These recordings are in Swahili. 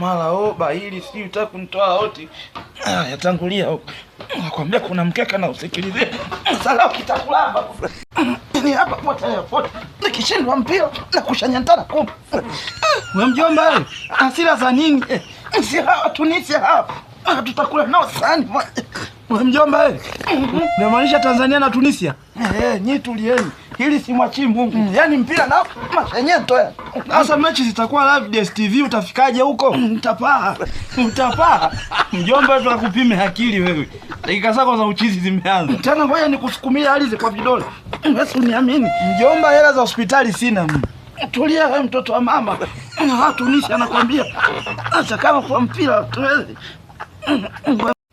Mara oh bahili si utaka kunitoa oti. Yatangulia huko. Nakwambia kuna mkeka na usikilize. Sala kitakulamba. Ni hapa pote pote. Nikishindwa mpira na kushanyantana kumbe. Wewe mjomba wewe, hasira za nini? Si hawa Tunisia hawa. Tutakula nao sahani moja. Wewe mjomba wewe. Unamaanisha Tanzania na Tunisia? Nyi tulieni. Hili si mwachi Mungu. Yaani mpira na mashenyeto ya. Sasa mechi zitakuwa live DStv, utafikaje huko? Mtapaa. Mtapaa. Mjomba tunakupime akili wewe. Dakika zako za uchizi zimeanza. Tena ngoja nikusukumie ardhi kwa vidole. Wewe uniamini. Mjomba, hela za hospitali sina mimi. Tulia wewe mtoto wa mama. Tunisia anakuambia. Acha kama kwa mpira tuwezi.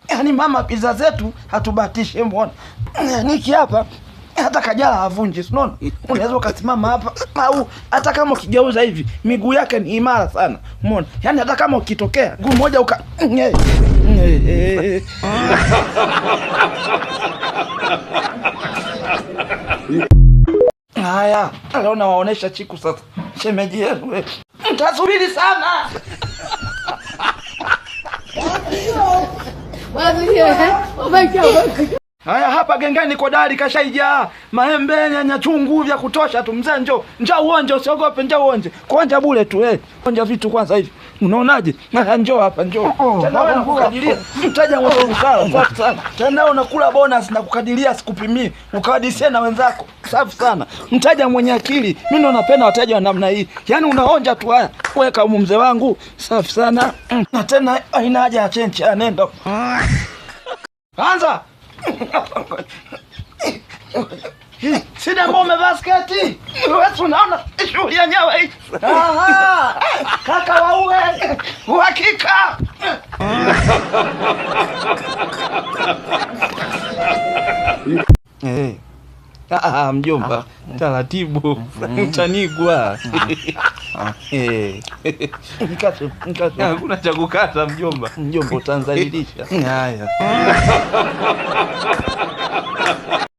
Yaani mama, pizza zetu hatubatishe mbona. Niki hapa hata Kajala havunji, unaona? Unaweza ukasimama hapa au hata kama ukigeuza hivi miguu yake ni imara sana. Umeona? Yaani hata kama ukitokea mguu mmoja uka Haya, leo nawaonesha chiku sasa. Shemeji yenu. Mtasubiri sana. Haya, hapa gengeni kwa dari kashaijaa maembe, nyanya chungu vya kutosha tu. Mzee njoo, njoo uonje, usiogope, njoo uonje. Kuonja bure tu Onja vitu kwanza hivi. Unaonaje? Haya, njoo hapa, njoo. Tena wewe nakukadiria. Mtaja mwenye busara, safi sana. Tena unakula bonus na kukadiria sikupimii. Ukawadisie na wenzako. Safi sana. Mtaja mwenye akili. Mimi ndo napenda wateja wa namna hii. Yaani unaonja tu haya. Weka humu mzee wangu. Safi sana. Na tena haina haja ya chenchi, nenda. Anza. Sina ngome basketi. Wewe unaona shughuli yenyewe hii. Aha. Kaka waue. Uhakika. Mjomba, taratibu. Mtanigwa. Mkate, mkate. Hakuna cha kukata mjomba. Mjomba utanzalilisha. Haya.